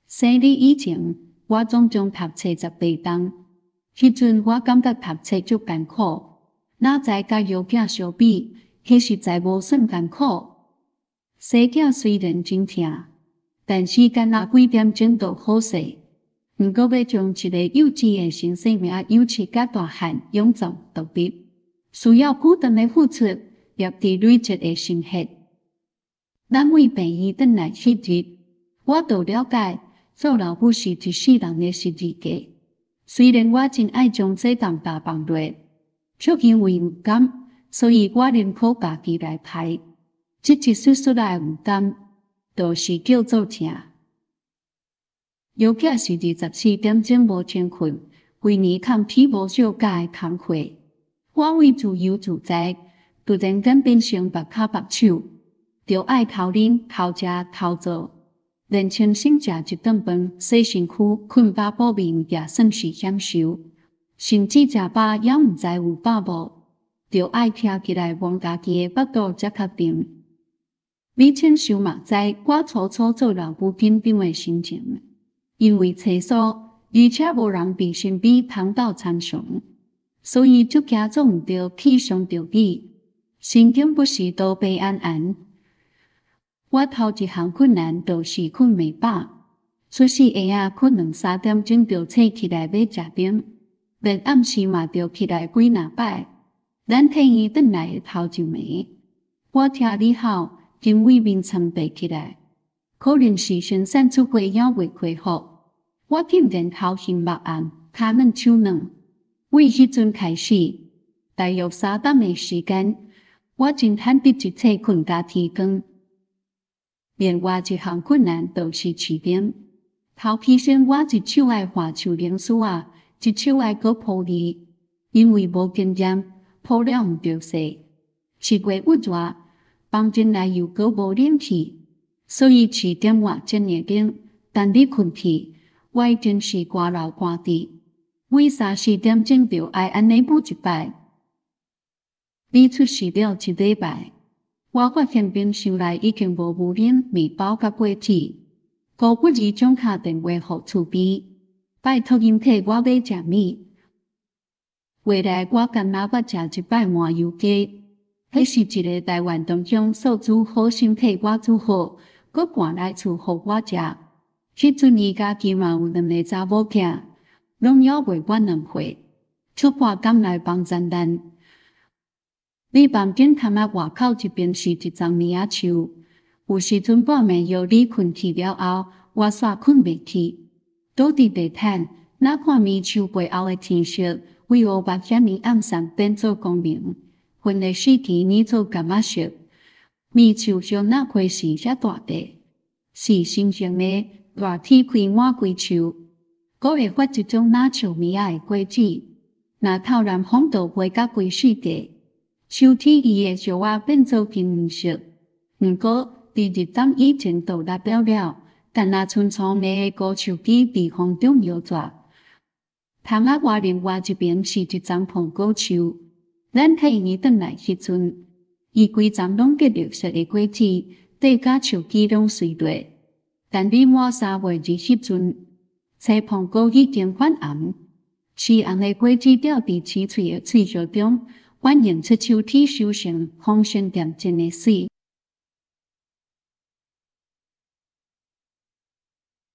生你以前，我總共讀冊18冬。彼陣我感覺讀冊足艱苦，哪知佮藥囝相比，彼實在無算艱苦。生囝雖然真疼，但是干焦幾點鐘就好勢。毋過欲將一个幼稚的新生命養育甲大漢，勇壯獨立，需要不斷的付出，業佇累積的心血。咱對病院轉來彼日，我就了解做老母是一世人的十字架。雖然我真愛將這擔擔放落，卻因為毋甘，所以我寧可家己來排。這一絲絲的毋甘，就是叫做疼。藥囝是24點鐘無停睏，規年空皮無小假的工課。我為自由自在，突然間變成縛跤縛手，著愛偷啉、偷食、偷做，連清醒食一頓飯、洗身軀、睏飽補眠也算是享受。甚至食飽猶毋知有飽無，著愛徛起來摸家己的腹肚才確定。你親像嘛知我初初做老母緊張的心情，因為生疏，而且無人佇身邊通鬥參詳，所以足驚撞著去傷著你，神經不時都白絚絚。我頭一項困難就是睏袂飽，出世嬰仔睏兩三點鐘就醒起來欲食奶，連暗時嘛著起來幾若擺。咱退院轉來的頭一暝，我聽你吼，因為面蒼白起來，可能是生產出血猶未恢復。我竟然頭昏目暗，跤軟手軟。對彼陣開始，大約3頓的時間，我真罕得一切睏甲天光。另外一項困難就是飼奶。頭起先我一手愛換樹奶絲仔，一手愛閣哺乳，因為無經驗，哺了毋著勢。7月鬱熱，房間內又閣無冷氣，所以飼點換真會冷。等你睏去，我已經是寒流寒滴。每三四點鐘就愛按呢補一擺。你出世了一禮拜，我發現冰箱內已經無牛奶、麵包佮果子。高不二總敲電話予厝邊，拜託𪜶替我買食物。回來我敢若捌食一擺麻油雞，彼是一个台灣同鄉素主好心替我煮好，閣搬來厝予我食。彼陣伊家己嘛有兩个查某囝，攏猶未滿2歲，卻破工來幫贊咱。你房間窗仔外口一邊是一叢棉仔樹，有時陣半暝約你睏去了後，我煞睏袂去，倒佇地毯，若看棉樹背後的天色，為烏目遐爾暗送變做光明，雲的四季染做柑仔色。棉樹葉若開時遐大塊，是新鮮的，熱天開滿規樹，閣會發一種若像棉仔的果子，若透南風就飛甲規世界。秋天伊的葉仔變做金黃色，毋過佇入冬以前就落了了，敢若親像兩个高樹枝佇風中搖逝。窗仔外另外一邊是一叢蘋果樹，咱退院轉來彼陣，伊規叢攏結綠色的果子，塊佮樹枝攏垂落。等你滿3月日彼陣，青蘋果已經泛紅，赤紅的果子吊佇青翠的翠葉中，反映出秋天收成豐盛恬靜的媠。